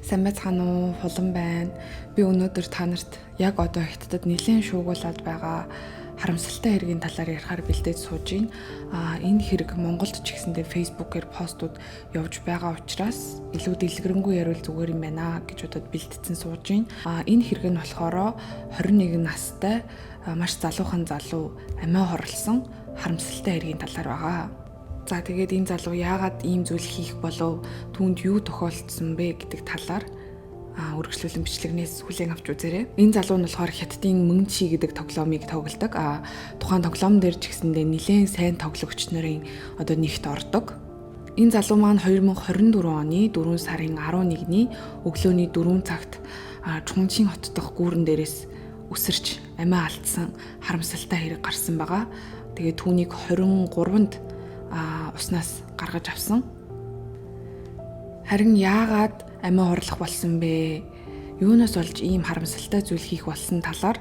Сайн байцгаана уу? Хулан байна. Би өнөөдөр та нарт яг одоо Хятадд нэлээд шуугуулад байгаа харамсалтай хэргийн талаар ярихаар бэлдээж сууж байна. Энэ хэрэг Монголд ч гэсэндээ Facebook-ээр постууд явж байгаа учраас илүү дэлгэрэнгүй яриул зүгээр юм байна гэж бодоод бэлдсэн сууж байна. Энэ хэрэг нь болохоор 21 настай маш залуухан залуу амиа хорлосон харамсалтай хэргийн талаар байгаа. За, тэгээд энэ залуу яагаад ийм зүйл хийх болов, түүнд юу тохиолдсон бэ гэдэг талаар үргэлжлүүлэн бичлэгнээс хүлээн авч үзээрэй. Энэ залуу нь болохоор Хятадын Мэнчи гэдэг тоглоомыг тоглодог. Тухайн тоглоом дээр ч гэсэндээ нэлээн сайн тоглогч нарын одоо нэгт ордог. Энэ залуу маань 2024 оны 4 сарын 11-ний өглөөний 4 цагт Чунчин хот дахь гүүрэн дээрээс үсэрч амиа алдсан харамсалтай хэрэг гарсан байгаа. Тэгээд түүнийг 23-нд уснаас гаргаж авсан. Харин яагаад амиа хорлох болсон бэ? Юунаас болж ийм харамсалтай зүйл хийх болсон талаар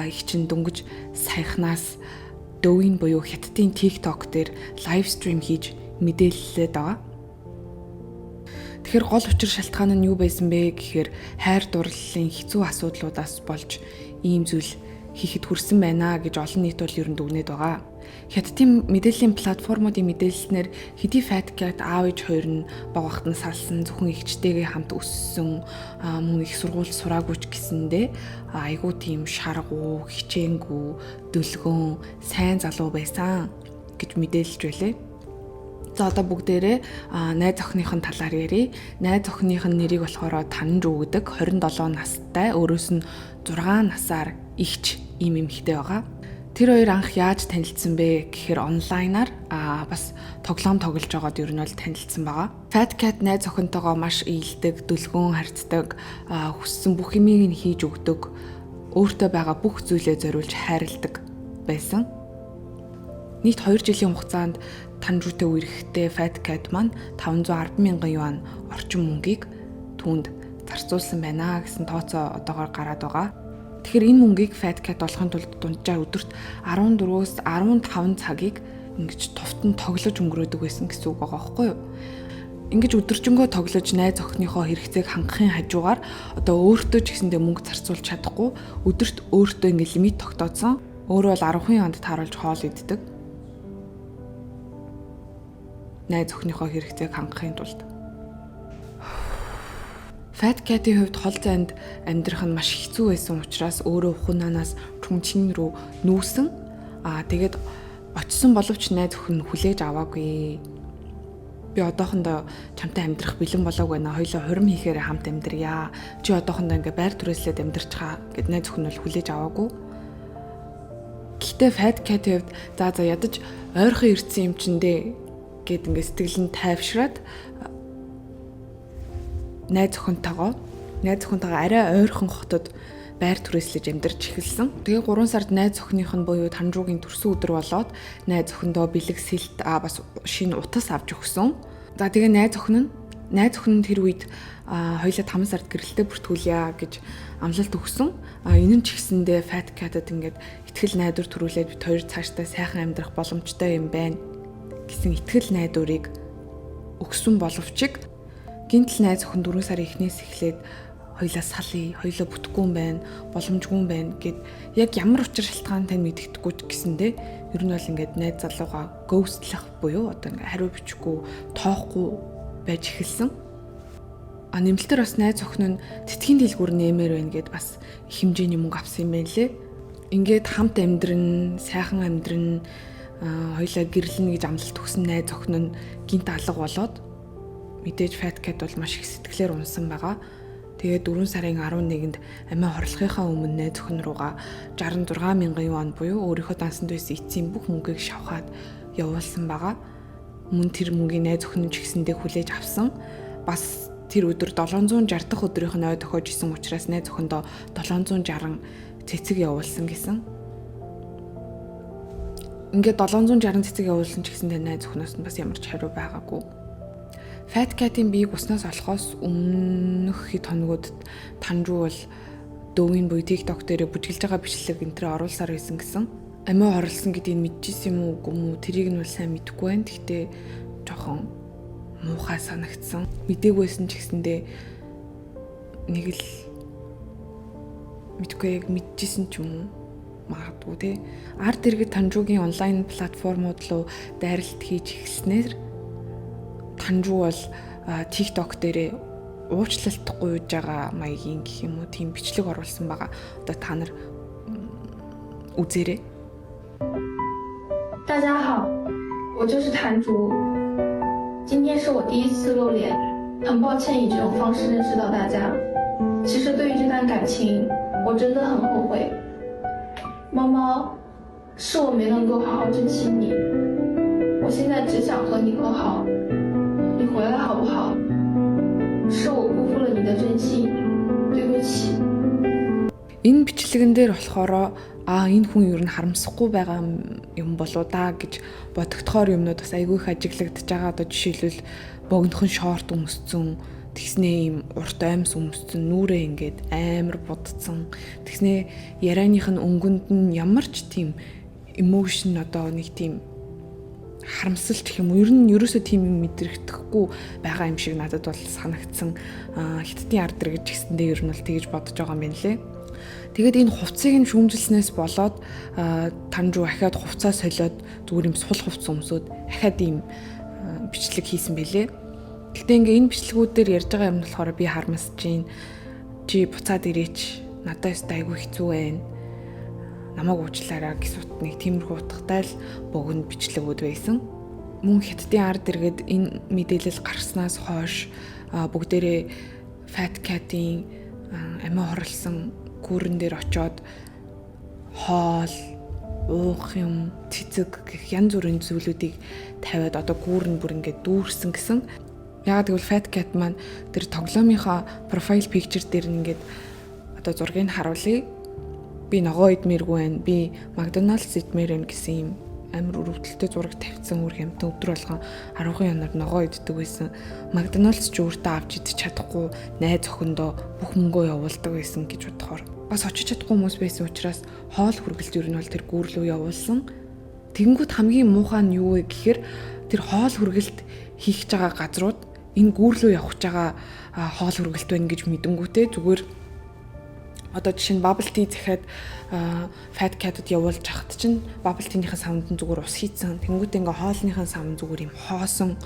их чинь дөнгөж саяхнаас Douyin буюу Хятадын TikTok дээр live stream хийж мэдээллээд байгаа. Тэгэхээр гол учир шалтгаан нь юу байсан бэ гэхээр хайр дурлалын хэцүү асуудлуудаас болж ийм зүйл хийхэд хүрсэн байна гэж олон нийт бол ер нь дүгнээд байгаа. Хятадын мэдээллийн платформуудын мэдээлснээр хэдий Fat Cat аав ээж хоёр нь бага багт нь салсан, зөвхөн эгчтэйгээ хамт өссөн, мөн их сургууль сураагүй ч гэсэндээ айгүй тийм шаргуу, хичээнгүү, дөлгөөн, сайн залуу байсан гэж мэдээлж байлээ. За, одоо бүгдээрээ найз охиных нь талаар ярья. Найз охиных нь нэрийг болохоор Танжүү гэдэг, 27 настай, өөрөөс нь 6 насаар эгч ийм эмэгтэй байгаа. Тэр хоёр анх яаж танилцсан бэ гэхээр онлайнаар бас тоглоом тоглож байгаад ер нь бол танилцсан байгаа. Fat Cat найз охинтойгоо маш ээлдэг, дөлгөөн харьцдаг, хүссэн бүх юмыг нь хийж өгдөг, өөртөө байгаа бүх зүйлээ зориулж хайрладаг байсан. Нийт 2 жилийн хугацаанд Танжүүтэй үерхэхдээ Fat Cat маань 510 мянган юан орчим мөнгийг түүнд зарцуулсан байна гэсэн тооцоо одоогоор гараад байгаа. Тэгэхээр энэ мөнгийг Fat Cat олохын тулд дунджаар өдөрт 14-өөс 15 цагийг ингэж тувтан тоглож өнгөрөөдөг байсан гэсэн үг байгаа байхгүй юу? Ингэж өдөржингөө тоглож найз охиныхоо хэрэгцээг хангахын хажуугаар одоо өөртөө ч гэсэндээ мөнгө зарцуулж чадахгүй, өдөрт өөртөө ингэ лимит тогтооцсон. Өөрөө бол 10 юанд тааруулж хоол иддэг. Найз охиныхоо хэрэгцээг хангахын тулд. Fat Cat-ийн хувьд хол зайд амьдрах нь маш хэцүү байсан учраас өөрөө Хунаанаас Чунчин руу нүүсэн. Тэгээд очисон боловч найз охин нь хүлээж аваагүй. Би одоохондоо чамтай амьдрах бэлэн болоог байна. Хоёлоо хурим хийхээр хамт амьдрья. Чи одоохондоо ингээ байр түрээслээд амьдарчхаа гэд найз охин нь бол хүлээж аваагүй. Гэхдээ Fat Cat-ийн хувьд за ядаж ойрхон ирсэн юм чин дээ гэд ингээ сэтгэл нь тайвшраад найз охинтойгоо арай ойрхон хотод байр түрээслэж амьдарч эхэлсэн. Тэгээ 3 сард найз охиных нь буюу Танжуугийн төрсөн өдөр болоод найз охиндоо бэлэг сэлт бас шинэ утас авч өгсөн. За, тэгээ найз охин нь тэр үед хоёлаа 5 сард гэрэлтэй бүртгүүлье гэж амлалт өгсөн. Энэ нь ч гэсэндээ Fat Cat-ад ингээд итгэл найдвар төрүүлээд бид хоёр цаашдаа сайхан амьдрах боломжтой юм байна гэсэн итгэл найдварыг өгсөн боловч гинтэл найз охин 4 сарын эхнээс эхлээд хоёлаа салъя, хоёлаа бүтэхгүй юм байна, боломжгүй юм байна гэд яг ямар учир шалтгаан тань мэддэхгүй ч гэсэндээ ер нь бол ингээд найз залуугаа ghost-лах буюу одоо ингээд хариу бичихгүй, тоохгүй байж эхэлсэн. Нэмэлтээр бас найз охин нь тэтгэхийн дэлгүүр нэмэр байна гэд бас их хэмжээний мөнгө авсан юм байна лээ. Ингээд хамт амьдран, сайхан амьдран, хоёлаа гэрлэнэ гэж амлалт өгсөн найз охин нь гинт алга болоод мэдээж Fat Cat бол маш их сэтгэлээр унсан байгаа. Тэгээд 4 сарын 11-нд амиа хорлохынхаа өмнө найз охин руугаа 66 мянган юан буюу өөрийнхөө дансанд байсан эцсийн бүх мөнгийг шавхаад явуулсан байгаа. Мөн тэр мөнгийг найз охин нь ч гэсэндээ хүлээж авсан. Бас тэр өдөр 760 дахь өдрийнх нь ой тохиож исэн учраас найз охиндоо 760 цэцэг явуулсан гэсэн. Ингээд 760 цэцэг явуулсан ч гэсэндээ найз охиноос нь бас ямар ч хариу байгаагүй. Fat Cat-ийн биеийг уснаас олохоос өмнөх хэд хоногуд Танжуу бол Douyin буюу TikTok дээр бүжиглэж байгаа бичлэг энэ тэр оруулсаар байсан гэсэн. Амиа хорлосон гэдгийг мэдчихсэн юм уу, үгүй юм уу, тэрийг нь бол сайн мэдэхгүй байна. Гэхдээ жоохон муухай санагдсан. Мдэггүйсэн ч гэсэндээ Нэг л мэдгүй яг мэдчихсэн ч юм уу магадгүй те. Ард иргэд Танжуугийн онлайн платформуд руу дайралт хийж эхэлснээр Танжуу бол TikTok дээрээ уучлалт гуйж байгаа маягийн гэх юм уу тийм бичлэг оруулсан байгаа. Одоо та нар үзээрэй. 大家好，我就是谭竹。今天是我第一次露脸，很抱歉以这种方式认识到大家。其实对于这段感情，我真的很后悔。猫猫，是我没能够好好珍惜你。我现在只想和你和好，你回来好不好？是我辜负了你的真心，对不起。 Энэ бичлэгэн дээр болохоор энэ хүн ер нь харамсахгүй байгаа юм болоо да гэж бодогдохоор юмнууд бас айгүй их ажиглагдаж байгаа. Одоо жишээлбэл богинохон шорт өмсцэн, тэгснээ ийм урт оймс өмсцэн, нүрээ ингээд амар будцсан. Тэгснээ ярианых нь өнгөнд нь ямар ч тийм emotion одоо нэг тийм харамсалч гэх юм уу. Ер нь ерөөсөө тийм юм мэдрэгдэхгүй байгаа юм шиг надад бол санагдсан. Хятадын ард иргэж гэсэндээ ер нь бол тэгж бодож байгаа юм байна лээ. Тэгээд энэ хувцсыг нь шүүмжилснээс болоод Танжуу ахиад хувцаа солиод зүгээр юм сул хувцас өмсөөд ахиад ийм бичлэг хийсэн байлээ. Гэтэ ингээ энэ бичлэгүүд дээр ярьж байгаа юм нь болохоор би харамсаж байна. Чи буцаад ирээч. Надад өстой айгүй хэцүү байна. Намайг уучлаарай гэсэн нэг тиймэрхүү утгатай л богино бичлэгүүд байсан. Мөн Хятадын ард иргэд энэ мэдээлэл гарснаас хойш бүгдээрээ Fat Cat-ийн амиа хорлсон гүүрэн дээр очоод хоол, уух юм, цэцэг гэх янз бүрийн зүйлүүдийг тавиад одоо гүүр нь бүр ингээд дүүрсэн гэсэн. Яагаад гэвэл Fat Cat маань тэр тоглоомынхаа profile picture дээр нь ингээд одоо зургийг харуулъя. Би ногоо идмээргүй байна. Би McDonald's идмээр байна гэсэн юм амар өрөвдөлтөй зураг тавьсан үр хямтан өдөр болгон 10 янаар ногоо иддэг байсан. McDonald's ч өөртөө авч идчих чадахгүй найз охиндоо бүх мөнгөө явуулдаг байсан гэж бодохоор бас очиж чадахгүй хүмүүс байсан учраас хоол хүргэлт ер нь бол тэр гүүр лүү явуулсан. Тэгэнгүүт хамгийн муухай нь юу вэ гэхээр тэр хоол хүргэлт хийх гэж байгаа газрууд энэ гүүр лүү явах гэж байгаа хоол хүргэлт байна гэж мэдэнгүүтээ зүгээр одоо жишээ нь bubble tea захиад Fat Cat-д явуулж хахад чинь bubble tea-ийнхээ савнд нь зүгээр ус хийцэн. Тэнгүүтээ ингээ хоолныхаа савн зүгээр юм хоосон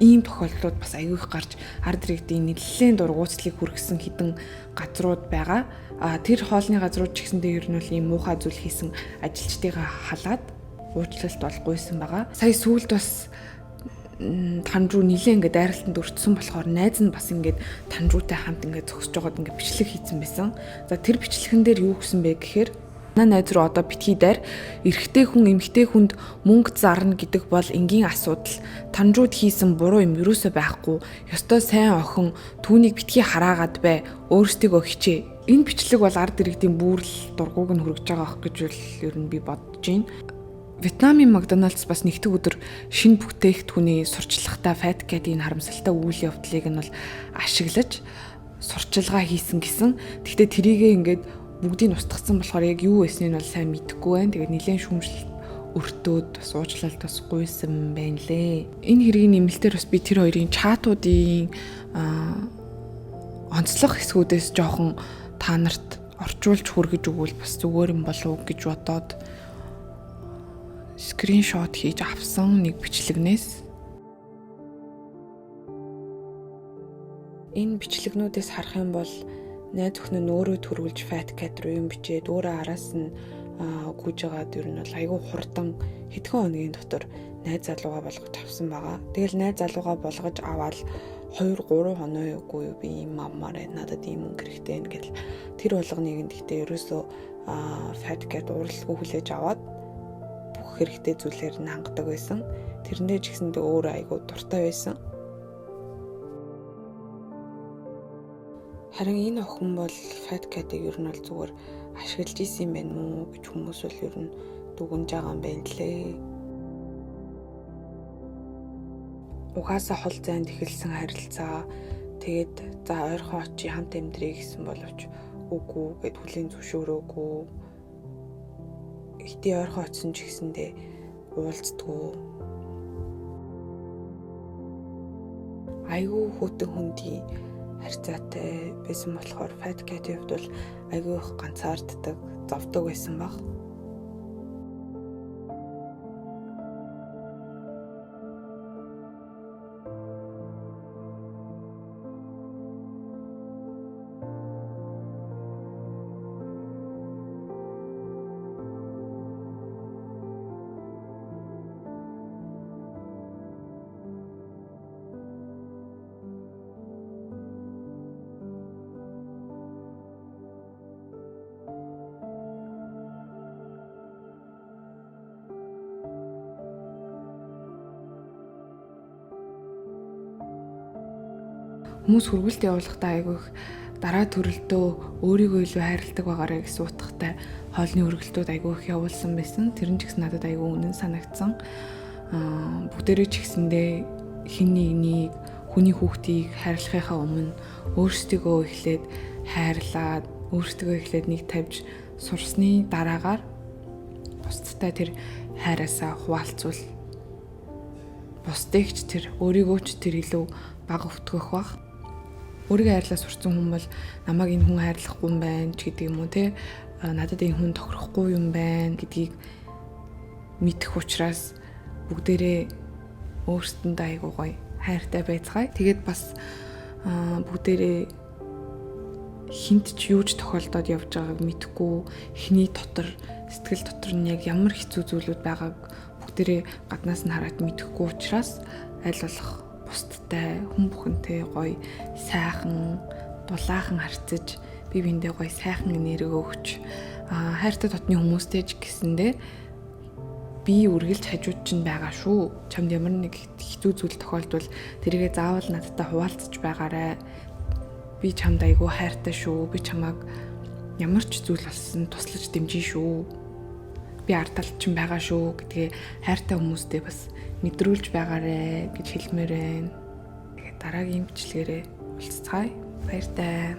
ийм тохиолдлууд бас аягүй их гарч ард иргэдийн нэлээд дургуутслыг хүргэсэн хэдэн газрууд байгаа. А тэр хоолны газрууд ч гэсэндээ ер нь бол ийм муухай зүйл хийсэн ажилчдыгаа халаад уучлалт бол гуйсан байгаа. Сая сүүлд бас Танжуу нилээ ингээд дайралтанд өртсөн болохоор найз нь бас ингээд Танжуутай хамт ингээд зогсож байгаад ингээд бичлэг хийцэн байсан. За тэр бичлэгэн дээр юу гэсэн бэ гэхээр манай найз руу одоо битгий дайр, эрэгтэй хүн эмэгтэй хүнд мөнгө зарна гэдэг бол энгийн асуудал. Танжууд хийсэн буруу юм ерөөсөө байхгүй. Ёстой сайн охин, түүнийг битгий хараагаад бай. Өөрсдийгөө хичээ. Энэ бичлэг бол ард иргэдийн бүрл дургуг нь хүргэж байгаа ах гэж бол ер нь би бодож байна. Вьетнамын McDonald's бас нэгдэг өдөр шинэ бүтээгдэхүүний сурчлагатай Fat Cat-ийн харамсалтай үйл явдлыг нь бол ашиглаж сурчилгаа хийсэн гэсэн. Гэхдээ тэрийгээ ингээд бүгдийг устгацсан болохоор яг юу байсныг нь бол сайн мэдэхгүй байна. Тэгээд нэлээд шүүмжлэлт өртөөд бас уучлалт бас гуйсан байна лээ. Энэ хэргийн нэмэлтээр бас би тэр хоёрын чатуудын онцлог хэсгүүдээс жоохон та нарт орчуулж хүргэж өгвөл бас зүгээр юм болов уу гэж бодоод скриншот хийж авсан нэг бичлэгнээс энэ бичлэгнүүдээс харах юм бол найз охин нь өөрөө төрүүлж Fat Cat руу юм бичээд өөрөө араас нь гүйж байгаад ер нь бол айгүй хурдан хэдхэн хоногийн дотор найз залуугаа болгож авсан байгаа. Тэгэл найз залуугаа болгож аваад 2-3 хоноо үгүй юу би ийм авмаар байна. Надад ийм мөнгө хэрэгтэй байна гэл тэр болгоныг нь гэхдээ ерөөсөө Fat Cat уралгүй хүлээж аваад бүх хэрэгтэй зүйлээр нь хангадаг байсан. Тэрнээ ч гэсэндээ өөрөө айгүй дуртай байсан. Харин энэ охин бол Fat Cat-ыг ер нь бол зүгээр ашиглаж исэн юм байна мүү гэж хүмүүс бол ер нь дүгнж байгаа юм байна лээ. Угаасаа хол зайд эхэлсэн харилцаа тэгээд за ойрхон очие хамт амьдрий гэсэн боловч үгүй гэд хүлийн зөвшөөрөөгүй. Гэтэ ойрхон очисон ч гэсэндээ уулздаггүй. Айгүй хөтөн хүндий харьцаатай байсан болохоор Fat Cat-ийн хувьд бол айгүй их ганцаарддаг, зовдог байсан баг. Хүмүүс хөргөлт явуулахдаа айгүй их дараа төрөлдөө өөрийгөө илүү хайрладаг байгаарэ гэсэн утгатай хоолны хөргөлтүүд айгүй их явуулсан байсан. Тэр нь ч гэсэн надад айгүй үнэн санагдсан. Бүгдээрээ ч гэсэндээ хэн нэгнийг хүний хүүхдийг хайрлахынхаа өмнө өөрсдийгөө эхлээд хайрлаад, өөрсдийгөө эхлээд нэг тавьж сурсны дараагаар бусдтай тэр хайраасаа хуваалцвал бусдыг ч тэр өөрийгөө ч тэр илүү бага өвтгөх бах. Өөрийгөө хайрлаа сурцсан хүн бол намайг энэ хүн хайрлахгүй юм байна ч гэдэг юм уу те, надад энэ хүн тохирохгүй юм байна гэдгийг мэдэх учраас бүгдээрээ өөрсдөндөө айгуу гоё хайртай байцгаая. Тэгээд бас бүгдээрээ хинт ч юу ч тохиолдоод явж байгааг мэдэхгүй, хиний дотор, сэтгэл дотор нь яг ямар хэцүү зүйлүүд байгааг бүгдээрээ гаднаас нь хараад мэдэхгүй учраас аль болох бусдтай, хүн бүхэнтэй гоё сайхан, дулаахан харьцаж, бие биендээ гоё сайхан энерги өгч, хайртай дотны хүмүүстэй ч гэсэндээ би үргэлж хажууд чинь байгаа шүү. Чамд ямар нэг хэцүү зүйл тохиолдвол тэрийгээ заавал надтай хуваалцаж байгаарай. Би чамд айгүй хайртай шүү. Би чамайг ямар ч зүйл болсон туслаж дэмжин шүү. Би ард талд чинь байгаа шүү гэдгээ хайртай хүмүүстэй бас мэдрүүлж байгаарэ гэж хэлмээр байна. Тэгээд дараагийн бичлэгээрээ уулзцгаая. Баяртай.